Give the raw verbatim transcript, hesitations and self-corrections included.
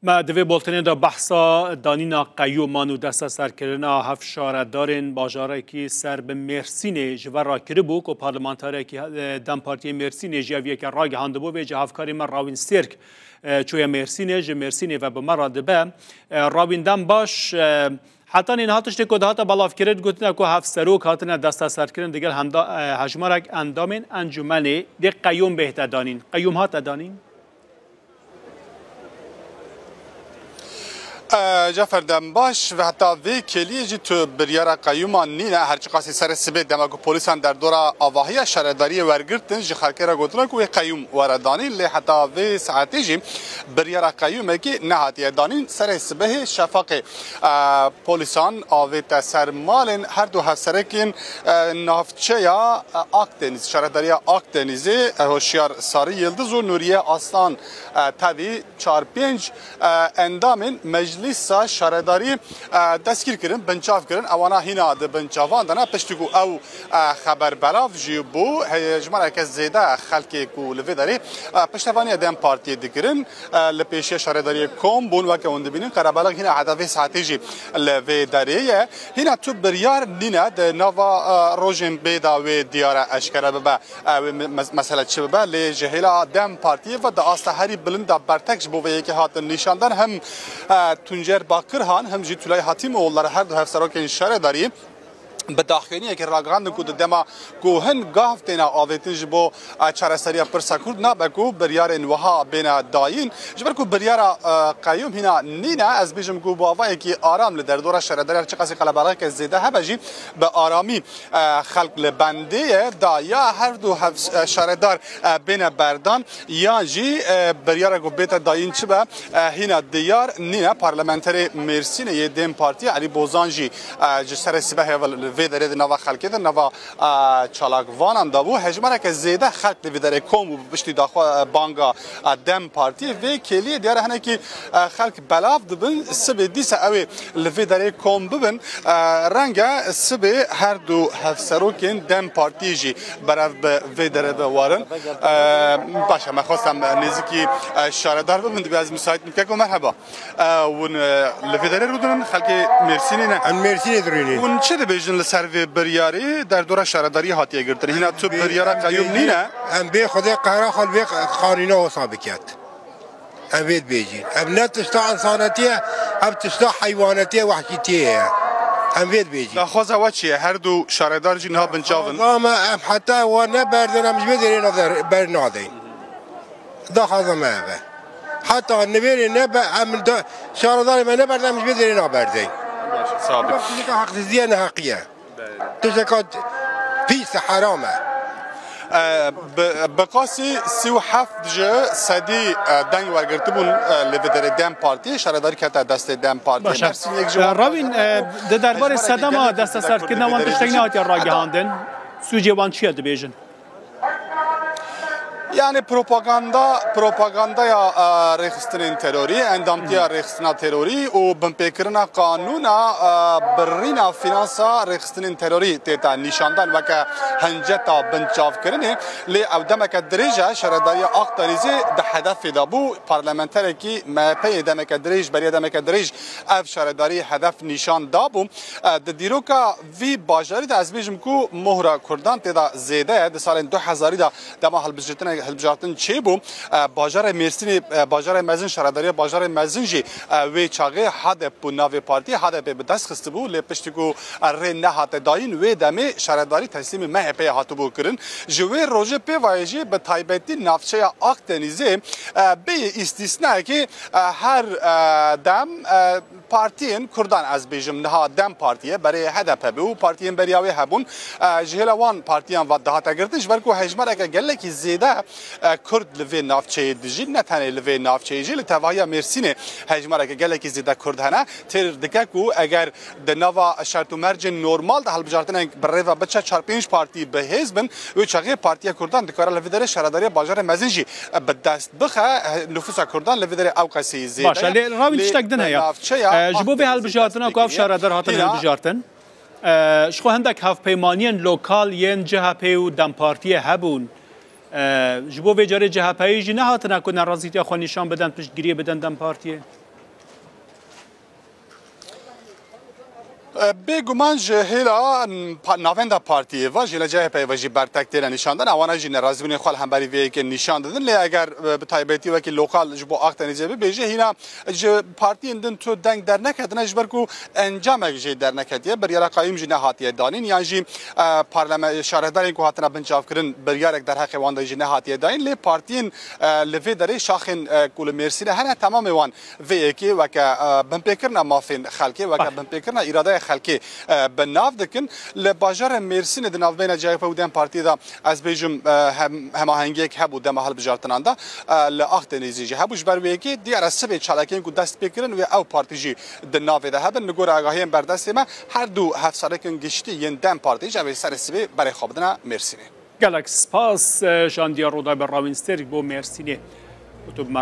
Me di vê boltênê de behsa danîna qeyûman û desteserkirina heft şaredarên bajarekî ser bi Mêrsînê ji ve re kiribû ku parlamenterekî, e, DEM Partiyê Mêrsînê jî ev yeke ragihandibû. Vê jî hevkarê me Rawîn Sêrk, e, çûye Mêrsînê, ji Mêrsînê ve bi me re dibe. E, Rawîn, dem baş. E, hetanî niha tiştê ku dihate belavkirin, gotine ku hevserok hatine desteserkirin digel hemda-, e, hejmarek endamên encûmenê dê qeyûm bêhte danîn. Qeyûm hate danîn? E, Cafer, dem baş, ve heta vê kêliyê jî tu biryara qeyûman nîne, her çiqasî serê sibê dema ku polîsan derdora avahiya şaredariyê wergirtin, ji xelkê re gotine ku wê qeyûm were danîn, lê heta vê saetê jî biryara qeyûmekî nehatiye danîn. Serê sibehê Şefaqê, e, polîsan avête ser malên her du hevserekên, e, navçeya, e, Akdenîz, şaredariya Akdenîzê, e, Hoşyar Sarı Yıldız û Nuriye Aslan, e, tevî çar pênc, e, endamên Meclîsa Şaredarî, e, destgîr kirin, binçav kirin. Ewana hîna di binçavan de ne. Piştî ku ew, e, xeber belav jî bû, hejmareke zêde xelkê ku li vê derê, e, piştevaniya DEM Partiyê dikirin, e, li pêşiya şaredariyê kom bûn. Weke hûn dibînin, qerebelix hîna heta vê saetê jî li vê derê ye. Hîna tu biryar nîne di nava, e, rojên bê de wê diyare eşkere bibe. Ew ê me-, mes-, mesele çi bibe, lê ji hêla DEM Partiyê ve di asta herî bilind de bertek ji bo vê yekê hatin nîşandan, hem, e, Tuncer Bakirhan, hem jî Tülay Hatimoğulları, her du hevserokên şaredarî bi daxuyaniyekê ragihandin ku di dema ku hin gav têne avêtin ji bo, e, çareseriya pirsa Kurd, nabe ku biryarên wiha bêne dayîn. Ji ber ku biryara, e, qeyûm hîna nîne, ez bêjim ku bi avayekî aram li derdora şaredariya, çiqasî qelebalixeke zêde hebe jî, bi aramî e, xelk li bendê ye, da ya her du hev-, e, şaredar, e, bêne berdan, yan jî, e, biryara ku bête dayîn çi be, e, hîna diyar nîne. Parlamenterê Mêrsînê yê DEM Partiyê Elî Bozan jî, e, ji serê sibehê ve li vê derê di nava xelkê de, nava, e, çalakvanan de bû. Hejmareke zêde xelk li vê derê kom bû, bi piştî daxwa, e, banga, e, DEM Partiyê. Vê kêliyê diyar e hinekî, e, xelk belav dibin. Sibê dîsa ew ê li vê derê kom bibin. E, renge sibê her du hevserokên DEM Partiyê jî berev bi vê derê ve werin. E, baş e, me xwest em nêzîkî, e, şaredar bibin, dibê ez müsait bim. Keko, merheba. E, hûn, e, li vê derê rûdinin, xelkê Mêrsînê ne? Em Mêrsînê dirûnîn. Hûn çi dibêjin li ser vê biryarê? Derdora şaredariyê hatiye girtin. Hîna tu biryara qeyûm nîne? Em bê Xwedê qehra xwe li vê qanûna wisa biket. Em vê dibêjin. Ev ne tişta însanetî ye, ev tişta heywanetî ye, wehşîtiyê ye. Em vê dibêjin. Daxwaza we çi ye? Her du şaredar jî niha binçav in. Daxwaza me, em heta we neberdin, em ji vê derê nader-, bernadin. Daxwaza me ev e. Heta nivêrê nebe, em da-, şaredarê me neberdin, em ji vê derê naberdin. Baş, sağ ol. Tişteka heqsizî ye, neheqî ye. Tişteka pîs e, heram e. E, bi, bi qasî sî û heft ji sedî, e, deng wergirtibûn, e, li vê derê DEM Partiyê, şaredarî kete destê DEM Partiyê. Baş e. Mersîn yek ji E, wan Ravîn, e, di derbarê sedema desteserkirina wan tiştek nehatiye ragihandin. Sûcê wan çi ye dibêjin? Yani propaganda, propagandaya, e, rêxistinên terorî, endamtiya rêxistina terorî û binpêkirina qanûna, e, birîna finansa rêxistinên terorî tête nîşandan weke hinceta binçavkirinê. Lê ew demeke dirêj e, şaredariya Akdenîzê di hedefê de bû. Parlamenterekî M H P'yê demeke dirêj, beriya demeke dirêj ev şaredarî hedef nîşan dabû. E, di dîroka vî bajarî de ez bêjim ku mohra Kurdan tê de zêde ye. Di salên du hezarî de dema hilbijêrtine-, hilbijartin çêbû, e, bajarê Mêrsînê, e, bajarê mezin, şaredariya bajarê mezin jî, e, wê çaxê H D P bû navê partiyê, H D P bi dest xistibû, lê piştî ku, e, rê nehate dayîn, wê demê şaredarî teslîmê M H P'yê hatibû kirin. Ji wê rojê pêvayê jî bi taybetî navçeya Akdenîzê, e, bêyî îstîsnayekê, e, her, e, dem, e, partiyên Kurdan, ez bêjim niha DEM Partî ye, berê H D P bû û partiyên beriya wê hebûn. E, ji hêla wan partiyan va dihate girtin, ji ber ku hejmareke gelekî zêde, e, Kurd li vê navçeyê dijîn, ne tenê li vê navçeyê jî, li tevahiya Mêrsînê hejmareke gelekî zêde Kurd hene. Têr dike ku eger di nava şert û mercên normal de hilbijartinek bi rê ve biçe, çar pênc partî bi hêz bin, wê çaxê Partiya Kurdan dikare li vê derê şaredariya bajarê mezin jî bi dest bixe. Nifûsa Kurdan li vê derê ew qeseyî zêde Baş e, ye. Lê ravîn Lê tiştek din bi heye. navçeya E, ji bo vê Akdenîzê hilbijartina ku ev destpêkirî ye. şaredar hatine Hîna hilbijartin, e, ji xwe hindek hevpeymaniyên lokal yên C H P û DEM Partiyê hebûn. E, ji bo vê carê C H P'yê jî nehatine ku nerazîtiya xwe nîşan bidin, piştgiriyê bidin DEM Partiyê? Bêguman ji hêla pa- navenda partiyê ve jî li C H P ve jî bertek têne nîşandan. Ewana jî nerazîbûnê xwe li hemberî vê yekê nîşan didin. Lê eger e, bi taybetî wekî lokal ji bo Akdenîzê bibêje, hîna ji partiyên din tu deng derneketine, ji ber ku encamek jê derneketiye. Biryara qayûm jî nehatiye danîn, yan jî e, parlame-, şaredarên ku hatine binçavkirin biryarek derheqê wan de jî nehatiye dayîn. Lê partiyên e, li vê derê şaxên e, ku li Mêrsînê hene, temamê wan vê yekê weke e, binpêkirina mafên xelkê, weke Belê. binpêkirina îradeya xelkê e, bi nav dikin. Li bajarê Mêrsînê di navbeyna C H P û DEM Partiyê de ez bêjim e, hem, hemahengiyek hebû dema hilbijartinan de. E, li Akdenîzê jî hebû. Ji ber wê yekê diyar e sibê çalakiyên ku dest pê kirin wê ew partî jî di navê de hebin. Li gora agahiyên berdestê me, her du hevserokên giştî yên DEM Partiyê jî ev ê serê sibê berê xwe bidine Mêrsînê. Gelek spas, e, Şandiya Roda bi Rawînstêrk bo Mêrsînê. Û tu bi me